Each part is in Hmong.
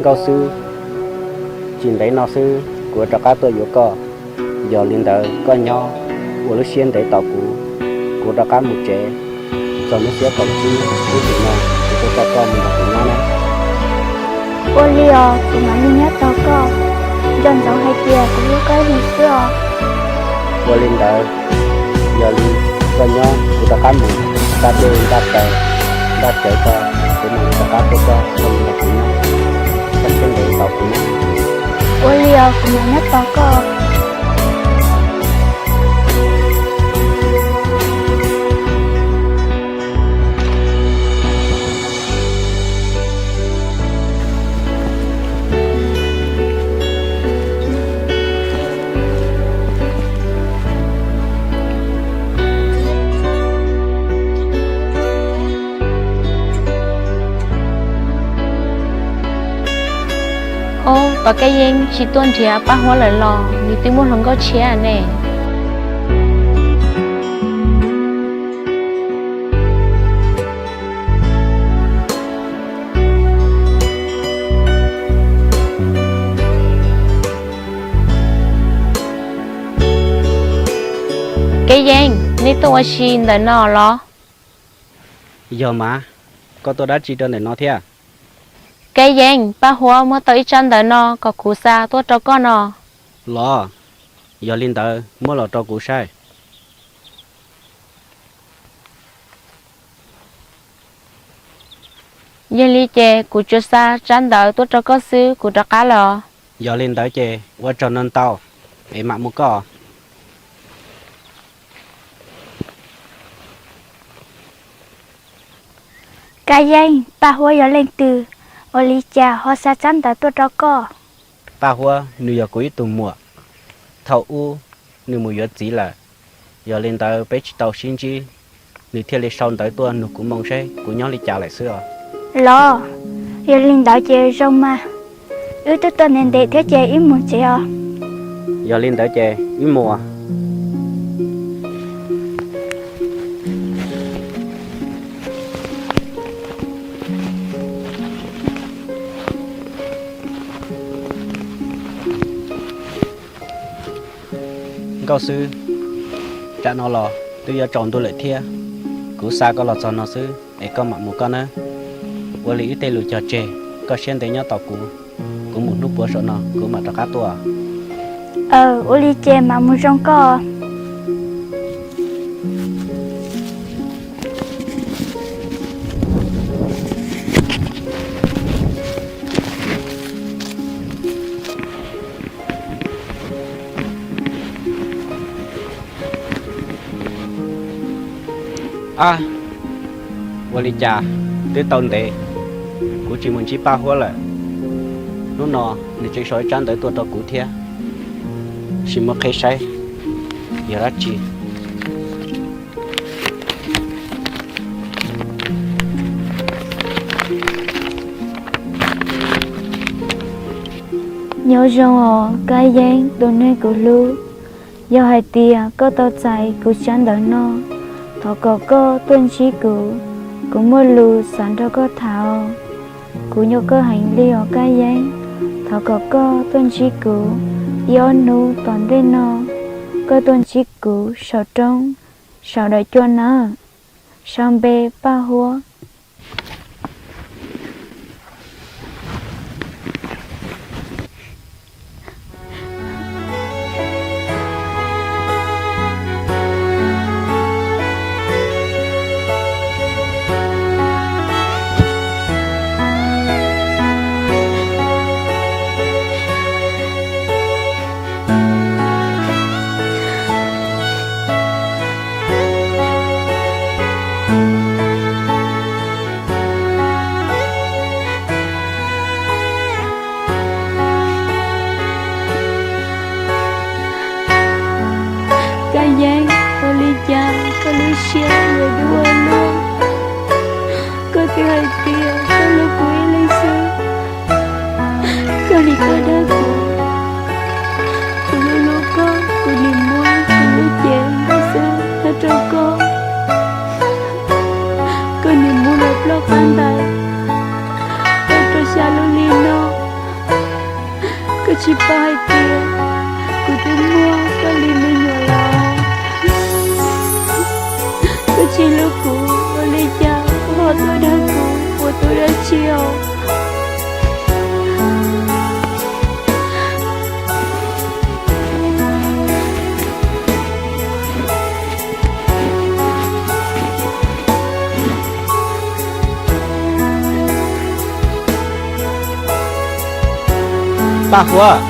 Nkauj Xwb, tsis ntev no xwb kuv yuav rov qab tuaj yuav koj. Yog li ntawd koj nyob ua lub siab ntev tos kuv, kuv rov qab mus tsev. Txog hnub xiab kaum tsib lub hlis no kuv tuaj coj koj mus nrog kuv nyob na. Ua li os, kuv mam li nyob tos koj. Nco ntsoov hais tias kuv hlub koj ib leeg xwb os. Ua li ntawd, yog li koj nyob kuv rov qab mus ntaj dej ntaj taws ntaj cawv tso, kuv mam li rov qab tuaj coj koj mus nrog kuv nyob. Txog siab ntev tos kuv na. Ua li os, kuv mam nyob tos koj. Ob, Paj Kab Yeeb tsis tuaj nrhiav Paj Huab lawm los nws twb muaj hluas nkauj tshiab ne? Kab Yeeb, nej tuaj ua si ntawm no los? Yog mas, koj tuaj dab tsi rau ntawm no thiab? Kab Yeeb, Paj Huab muab tau ib tsab ntawv no kom kuv xa tuaj rau koj no. Los, yog li ntawd muab los rau kuv saib. Yog li ces kuv tsuas xa tsab ntawv tuaj rau koj xwb, kuv rov qab lawm. Yog li ntawd ces ua tsaug ntau ntau, es mam mus koj. Kab Yeeb, Paj Huab yog leej twg, ua li cas ho xa tsab ntawv tuaj rau koj? Paj Huab nws yog kuv ib tug muam, thaum ub nws mus yuav txiv lawm, yog li ntawd peb tsis tau sib ntsib, nws thiaj li sau ntawv tuaj nug kuv moo seb kuv nyob li cas lawm xwb os. Los, yog li ntawd ces zoo mas, wb twb tuaj ntev ntev thiab ces wb mus tsev os. Yog li ntawd ces wb mus. Nkauj Xwb, tsam no los twb yuav tsaus ntuj lawm thiab, kuv xa koj los txog no xwb es koj mam mus koj nawb. Ua li wb tej lus cog tseg, koj siab ntev nyob tos kuv, kuv mus hnub puav saum no kuv mam rov qab tuaj. Aw, ua li ces mam mus zoo koj. Ab, ua li cas twb tau ntev kuv tsis mus ntsib Paj Huab lawm, hnub no nws tseem sau ib tsab ntawv tuaj rau kuv thiab, sim mus qhia saib yog dab tsi. Nyob zoo os Kab Yeeb tus neeg kuv hlub. Yog hais tias koj tau txais kuv tsab ntawv no, thov kom koj tuaj ntsib kuv, kuv muaj lus xav nrog koj tham os. Kuv nco koj heev li os Kab Yeeb, thov kom koj tuaj ntsib kuv ib ob hnub tom ntej no, koj tuaj ntsib kuv saum roob, saum daim cua nawb, sau npe Paj Huab. Kab Yeeb, ua li cas koj lub siab yuav dub ua luaj? Koj twb hais tias koj hlub kuv ib leeg xwb, koj nim pab dag kuv. Kuv hlub hlub koj, kuv nim muab kuv lub cev nkauj xwb tso rau koj. Koj nim muab lub plhaub qab ntais tso rau xya lub li no. Paj Huab.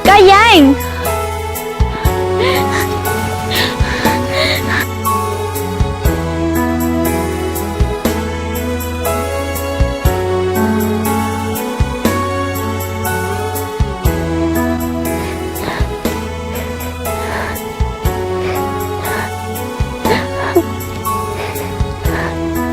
Kab Yeeb.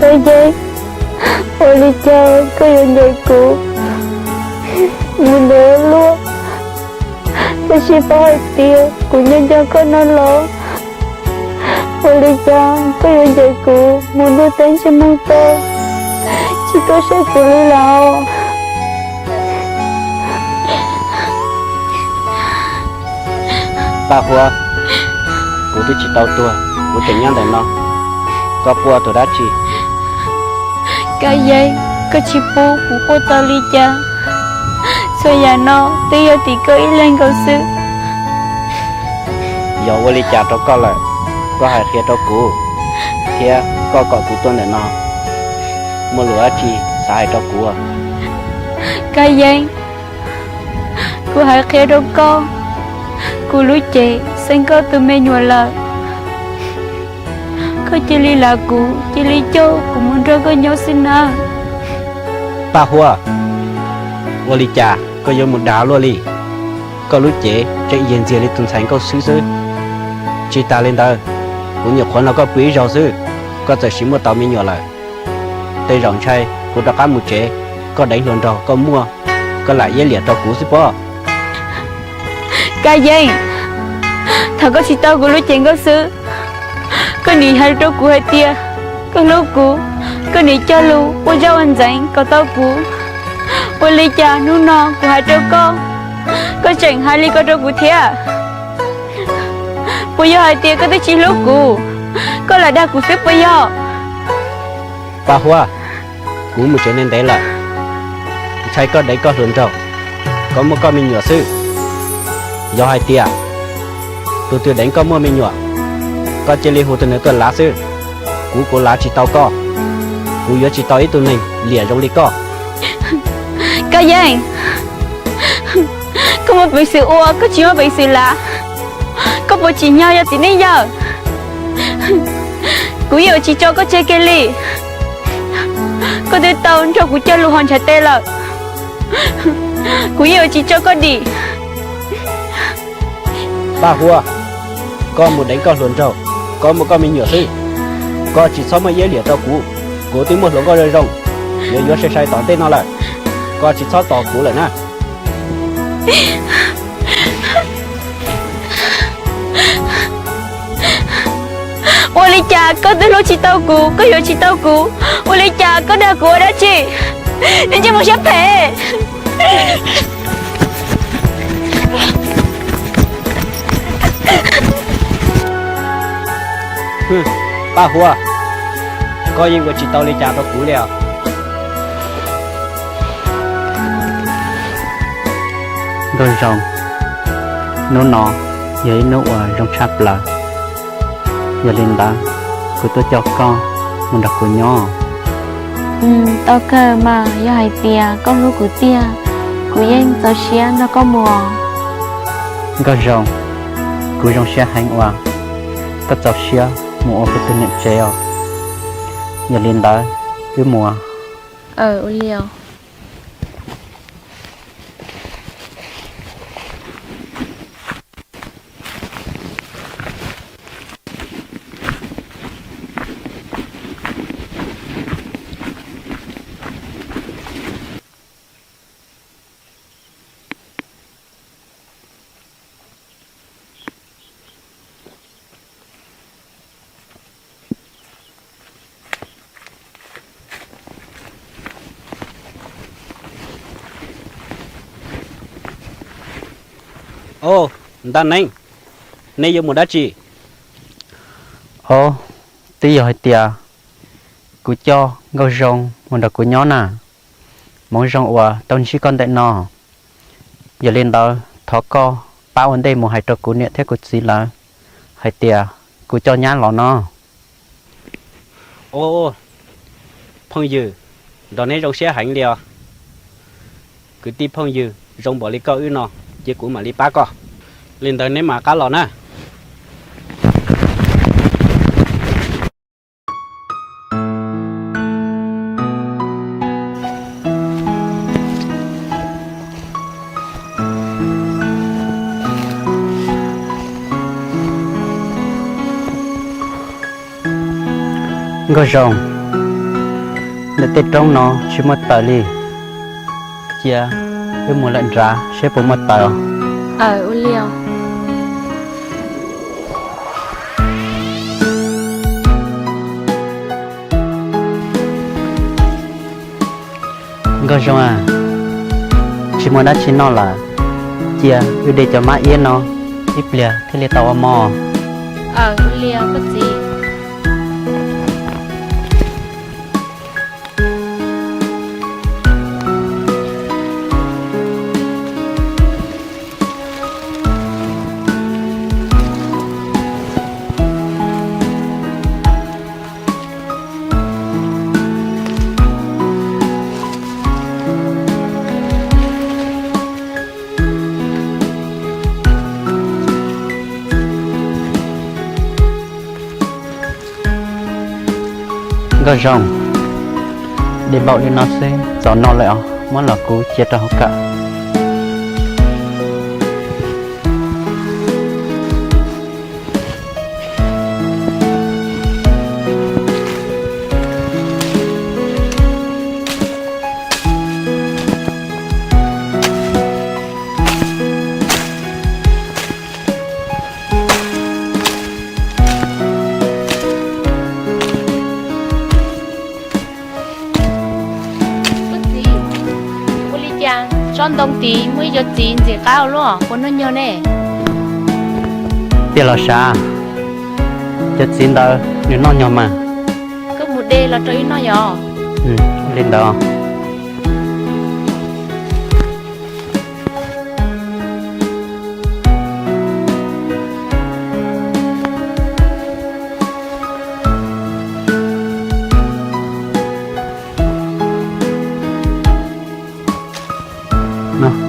Kab Yeeb, ua li cas koj yuav ncaim kuv mus nrog luag, tab sis paub hais tias kuv nyob nco koj no los? Ua li cas koj yuav ncaim kuv mus ntuj teb ntsej muag to, tsis tuaj saib kuv li lawm? Paj Huab, kuv twb tsis tau tuag, kuv tseem nyob ntawm no, koj quaj tus dab tsi? Kab Yeeb, koj tsis pub kuv quaj tau li cas. Txhua yam no twb yog tim koj ib leeg nkaus xwb. Yog ua li cas rau koj lawm, koj hais qhia rau kuv, thiab koj kom kuv tuaj ntawm no, muaj lus dab tsi xav hais rau kuv? Kab Yeeb, kuv hais qhia rau koj, kuv lub cev xeeb koj tus me nyuam lawm. Koj cia li lam kuv, cia li coj kuv mus nrog koj nyob xwb nawb. Paj Huab, ua li cas koj yuav mus dag luaj li? Koj lub cev tseem yag ntxiag li tus ntxhais nkauj xwb xwb. Tsis tas li ntawd, kuv nyuam qhuav nrog koj pw ib zaug xwb, koj txawm sis muaj tau me nyuam lawm. Tej zaum ntshai kuv rov qab mus tsev, koj deev hluas nraug koj muaj, koj lam iab liam rau kuv xwb pob. Kab Yeeb, thaum koj tsis tau kuv lub cev nkauj xwb, koj nim hais rau kuv hais tias koj hlub kuv, koj nim cog lus ua zaj ua ntxeev kom tau kuv. Ua li cas hnub no kuv hais rau koj, koj tseem hais li ko rau kuv thiab? Puas yog hais tias koj twb tsis hlub kuv, koj lam dag kuv xwb puas yog? Paj Huab, kuv mus tsev ntev ntev lawm, ntshai koj deev koj hluas nraug, koj muaj koj me nyuam xwb. Yog hais tias tus twg deev koj muaj me nyuam, koj cia li hu tus ntawd tuaj lav xwb. Kuv, kuv lav tsis tau koj, kuv yuav tsis tau ib tug neeg liam zoo li koj. Kab Yeeb, koj muaj peev xwm ua, koj tsis muaj peev xwm lav. Koj puas tsim nyog yog txiv neej yawg? Kuv yeej yuav tsis tso koj tseg kiag li. Koj twb tau nrog kuv cog lus hauv ntshav tes lawm, kuv yeej yuav tsis tso koj dim. Paj Huab, koj mus deev koj hluas nraug, koj muaj koj me nyuam xwb. Koj tsis txhob muaj iab liam rau kuv, kuv twb muaj hluas nkauj zoo zoo yuav yuav sai sai tom ntej no lawm. Koj tsis txhob tos kuv lawm na. Ua li cas koj twb hlub tsis tau kuv, koj yuav tsis tau kuv, ua li cas koj dag kuv ua dab tsi? Niag ntsej muag siab phem. Paj Huab, koj yeej ua tsis tau li cas rau kuv li os. Nkauj Zoo, hnub no yog ib hnub uas zoo tshaj plaws, yog li ntawd kuv tuaj coj koj mus nrog kuv nyob. Tau kawg mas, yog hais tias koj hlub kuv tiag, kuv yeej txaus siab nrog koj mus. Nkauj Zoo, kuv zoo siab heev uas koj txaus siab mus ua kuv tus niam tsev os. Yog li ntawd, wb mus. Ua li os. Au, Ntaj Neeb, nej yuav mus dab tsi? Au, twb yog hais tias kuv coj Nkauj Zoo mus nrog kuv nyob na. Hmoov zoo uas tau ntsib koj ntawm no. Yog li ntawd thov koj pab ua ntej mus hais rau kuv niam thiab kuv txiv lawv hais tias kuv coj nyab los no. Au, phooj ywg, Nrog neb zoo siab heev li os. Kwv tij phooj ywg zoo npaum li koj wb no, ces kuv mam li pab koj. Li ntawd neb mam qab los na. Nkauj Zoo, ntawm tej roob no tsis muaj taws li, cia wb mus lawm nrad seb puas muaj taws. Aw, ua li os. Nkauj Zoo a, tsis muaj dab tsi noj lawm, cia wb de cov mab iab no ib pliag thiaj li tau ua mov. Aw, ua li os koj txiv. Nkauj Zoo, de npaum li no xwb txaus noj lawm os, muab los kuv cia rau hauv kawm. Koj txiv, ua li cas tsob ntoo tid muaj ib co txiv ntxim qab ua luaj, puas noj nyog ne? Tiag los sav, cov txiv ntawd nws noj nyog mas. Koj mus de los rau wb noj yom. Li ntawd.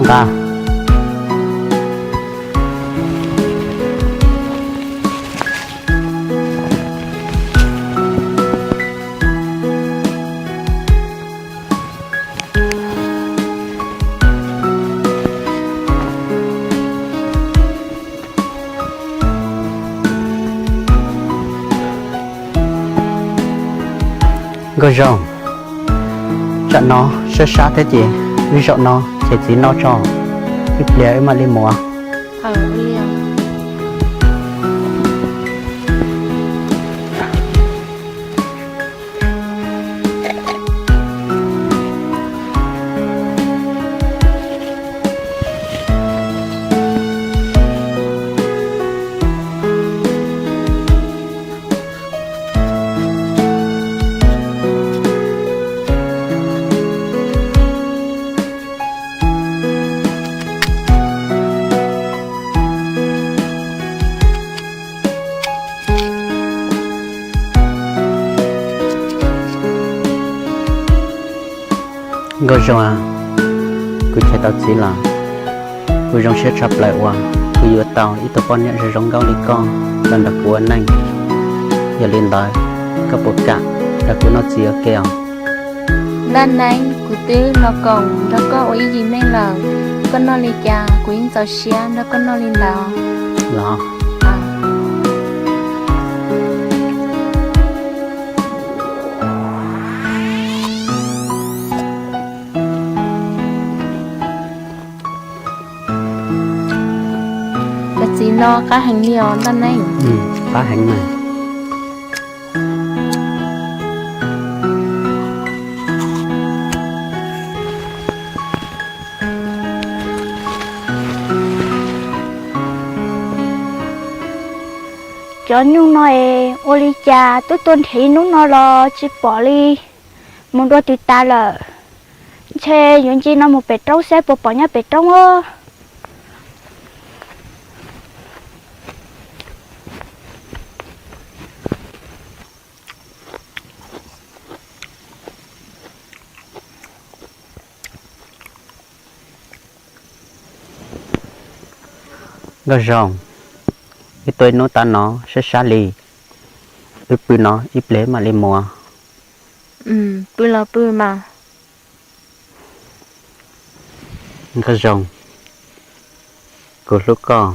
Nqa. Nkauj Zoo, tsam no sab sab thiab ces wb zaum no ces txiv noj tso, ib pliag wb mam li mus. Nkauj Zoo, kuv chais tau txiv lawm. Kuv zoo siab tshaj plaws uas kuv yuav tau ib tug poj niam zoo zoo nkauj li koj los nrog kuv ua neej. Yog li ntawd, koj puas kam nrog kuv noj txiv ua ke os? Ntaj Neeb, kuv twb los koom nrog koj ua ib yim neej lawm, koj noj li cas kuv yeej txaus siab nrog koj noj li ntawd los. Cov txiv no qab heev li os Ntaj Neeb. Qab heev na. Cov nyuj no es ua li cas twb tuaj nrhiav ib hnub no los tsis pom li, mus dua twg tas lawm. Ntshe yuav nce no mus pem roob saib puas pom nyob pem roob os. Nkauj Zoo, wb tuaj ib hnub tab no sab sab li, wb pw no ib pliag mam li mus. Pw los pw mas. Nkauj Zoo, kuv hlub koj.